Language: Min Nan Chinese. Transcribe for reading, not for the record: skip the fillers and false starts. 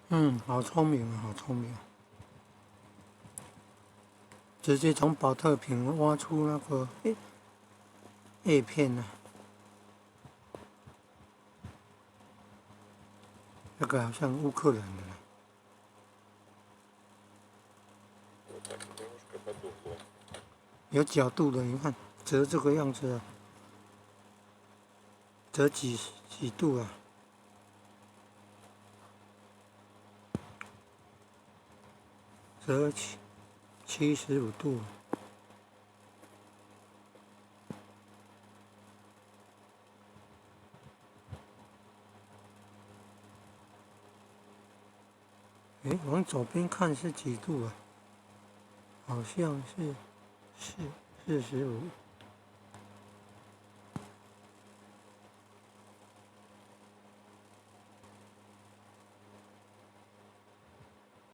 嗯，好聰明啊，好聰明！直接從寶特瓶挖出那個葉片呢。那個好像烏克蘭的。 Вот так, немножко под углом. 有角度的，你看折這個樣子啊，折幾幾度啊？折75度。哎，往左邊看是幾度啊？好像是45。